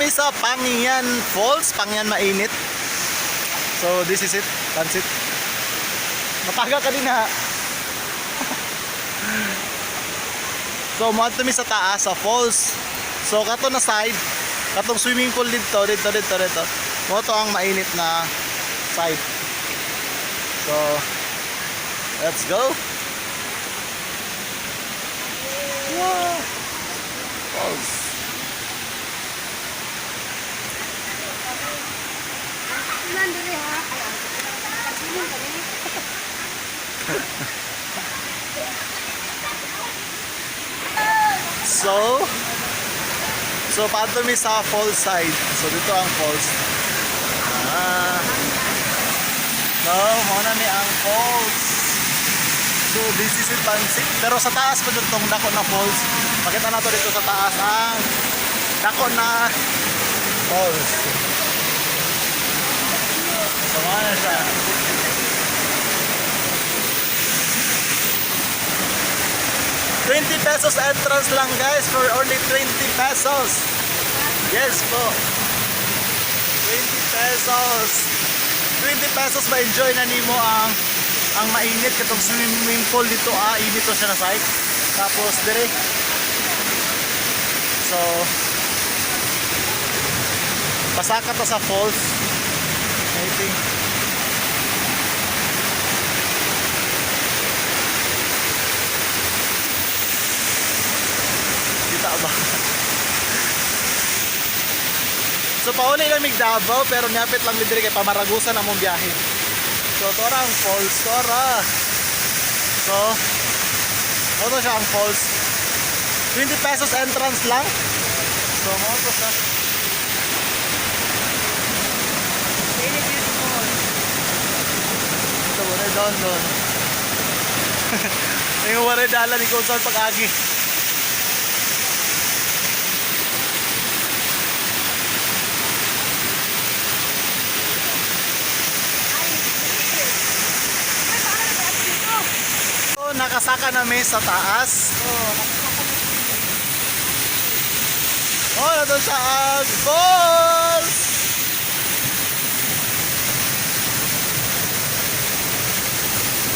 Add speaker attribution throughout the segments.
Speaker 1: mi sa Pangian Falls, Pangian Mainit. So this is it, pansit. Mapaga ka din ha. So moadto mi sa taas sa falls. So kato na side, katong swimming pool dito, dito, dito, dito. Mo to ang mainit na side. So let's go. Wow. Falls.
Speaker 2: Ulan diri ha. Ay, ang pagsiling kami.
Speaker 1: So, paadto mi sa falls side. So, dito ang falls. Ah. So, mao na ni ang falls. So, this is it, pansit. Pero sa taas pa dyan tong dako na falls. Makita na to dito sa taas ang dako na falls. So, mao na siya. ₱20 entrance lang, guys, for only 20 pesos. Yes po. 20 pesos. 20 pesos ma-enjoy na nimo ang mainit katong swimming pool dito, ah, init to siya na site. Tapos dire. So pasaka to sa falls. I think. Kita ba? So pauli lang mig Davao pero niapit lang mi diri kay pamaragusan among biyahe. So tora ang falls, tora. So ito siya ang falls. 20 pesos entrance lang. So mo to siya.
Speaker 2: Very beautiful.
Speaker 1: Ito wala doon doon. Yung wala dala ni kung saan pag-agi.
Speaker 2: Ay, ay, paano na ba dito?
Speaker 1: So nakasaka na mi sa taas.
Speaker 2: Oh, nakasaka na.
Speaker 1: Oh, nandun siya ang falls!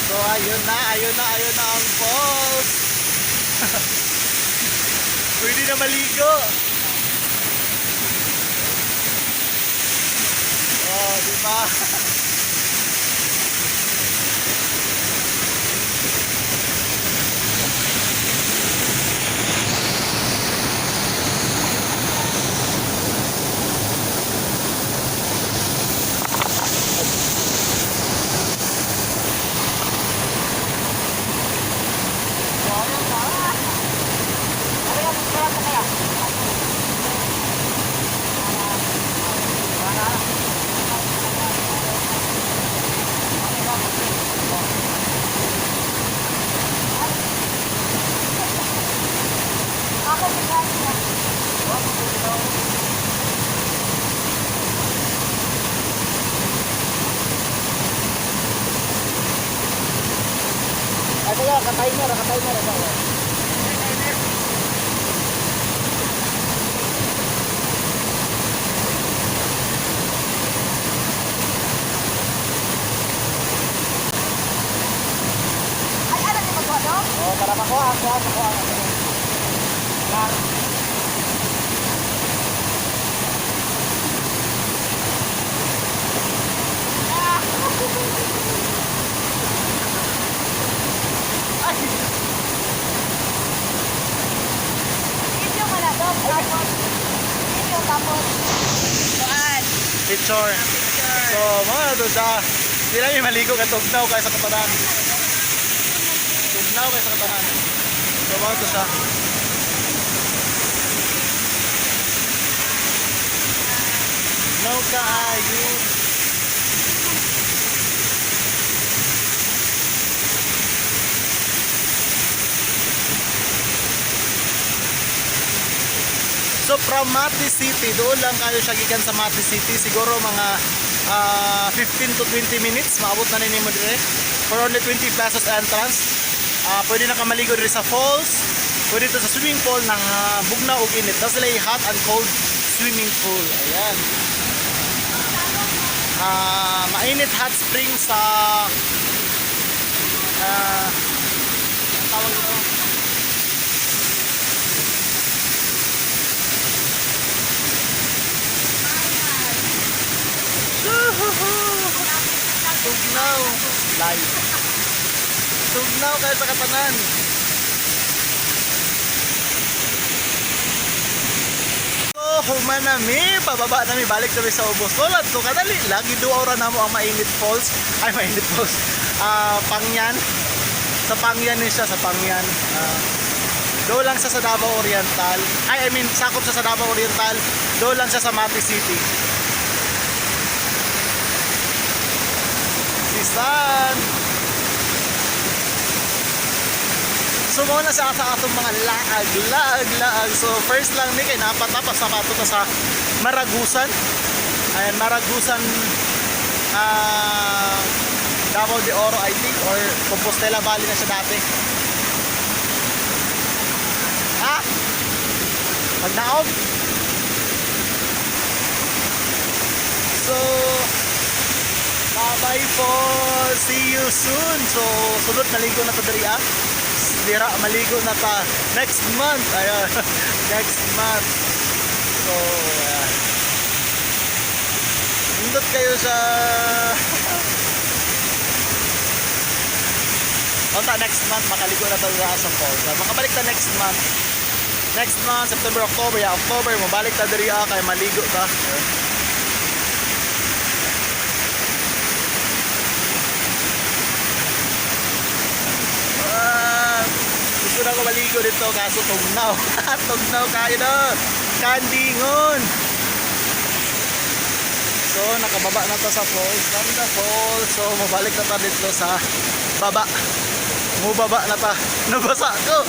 Speaker 1: So, ayun na, ayun na, ayun na ang falls! Pwede na maligo! Oh, di ba?
Speaker 2: Ako may
Speaker 1: Ay, kaya, ka-timer, ka-timer. Ito.
Speaker 2: Ay, ano ni magawa do?
Speaker 1: Oh, para makuha, kuha, makuha. Ay!
Speaker 2: Video ka na do. Tapos, video tapos. Kuan.
Speaker 1: Picture.
Speaker 2: Picture.
Speaker 1: So, mga na doon siya. Hindi namin maligo ka tugnaw kaya sa katanan. Tugnaw kaya sa katanan. So, mga to siya. Tugnaw ka ayo. So from Mati City, doon lang kayo siya gikan sa Mati City. Siguro mga 15 to 20 minutes, maabot na ninyo mo dire. For only 20 pesos entrance. Pwede na ka maligo dire sa falls. Pwede to sa swimming pool na bugnaw og init. Tapos sila hot and cold swimming pool. Ayan. Mainit hot spring sa ang tawag ito? Tugnaw. Live. Tugnaw kayo sa katanan. So, human na mi, pababa na mi, balik kami sa ubos. Tulad ko, kadali, lagi duaw ra namo ang Mainit Falls. Ay, Mainit Falls. Pangyan. Sa Pangyan ni siya, sa Pangyan. Doon lang siya sa Davao Oriental. Ay, I mean, sakop siya sa Davao Oriental. Doon lang siya sa Mati City. Si San! So mao na sa atong mga laag, laag, laag. So first lang ni kay napatapas na pato ta sa Maragusan. Ayan, Maragusan, Davao de Oro, I think, or Compostela Valley na siya dati. Ha? Pagnaog? So, bye-bye po. See you soon. So, sunod naligo na ta diri ah. Dira maligo na ta next month. Ayun. Next month. So, ayan. Nindot kayo sa Unta next month makaligo na ta dira sa falls. Makabalik ta next month. Next month, September, October, yeah, October, mabalik ta diri ah, kay maligo ta. Ayun. Gusto na ko maligo dito kaso tugnaw. Tugnaw kayo na. Kandingon. So nakababa na ta sa falls. From the falls. So mabalik na ta dito sa baba. Mubaba na ta. Nabasa ko.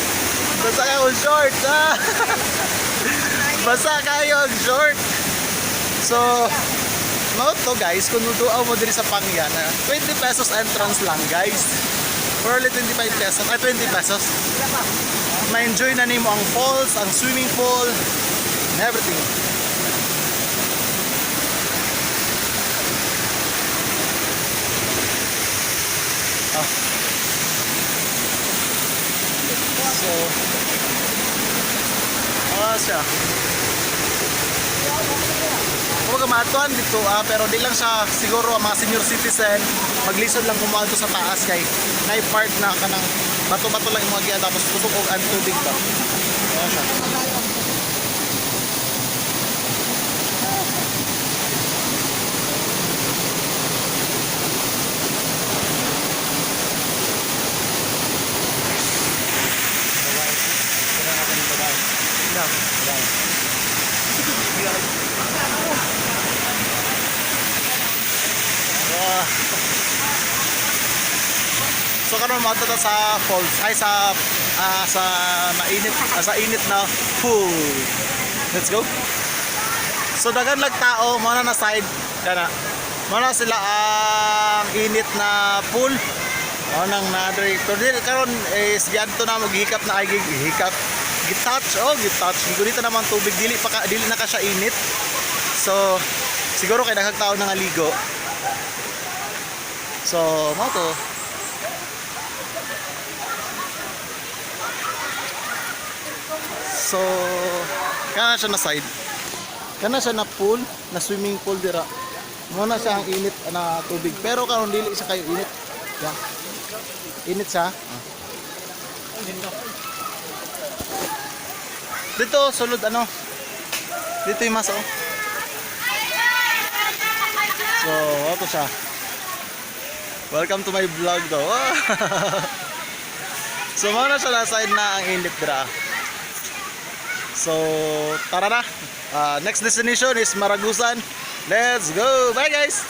Speaker 1: Basa kayo ang short. Ah. Basa kayo ang short. So, mao to guys, kung duaw mo diri sa Pangyan, 20 pesos entrance lang, guys. For only 25 pesos, ay 20 pesos. Ma-enjoy na nimo ang falls, ang swimming pool, and everything. Ah. So, siya. Kumbaga maatuan dito pero di lang siya siguro ang mga senior citizen maglisod lang kumuadto sa taas kay nay part na kanang bato-bato lang imong agian tapos kusog og ang tubig ba. Ano siya.
Speaker 2: No.
Speaker 1: Ah. So karon mo ta sa falls ay sa sa mainit sa init na pool. Let's go. So daghan lag tao mo na side kana. Mo na sila ang init na pool. Mo nang nadoy. Pero di karon is giadto na mo gihikap na ay gihikap. Gitouch oh, gitouch. Gigurita naman tubig dili pa ka, dili na ka siya init. So siguro kay daghang tao na nga ligo. So, mo to. So, kana siya na side. Kana siya na pool, na swimming pool dira. Mo na siya ang init na tubig. Pero karon dili siya kayo init. Yeah. Init siya. Ah. Dito sulod ano. Dito yung mas oh. So, ako siya. Welcome to my vlog daw. So, mao na siya na side na ang init dira. So, tara na. Next destination is Maragusan. Let's go. Bye, guys.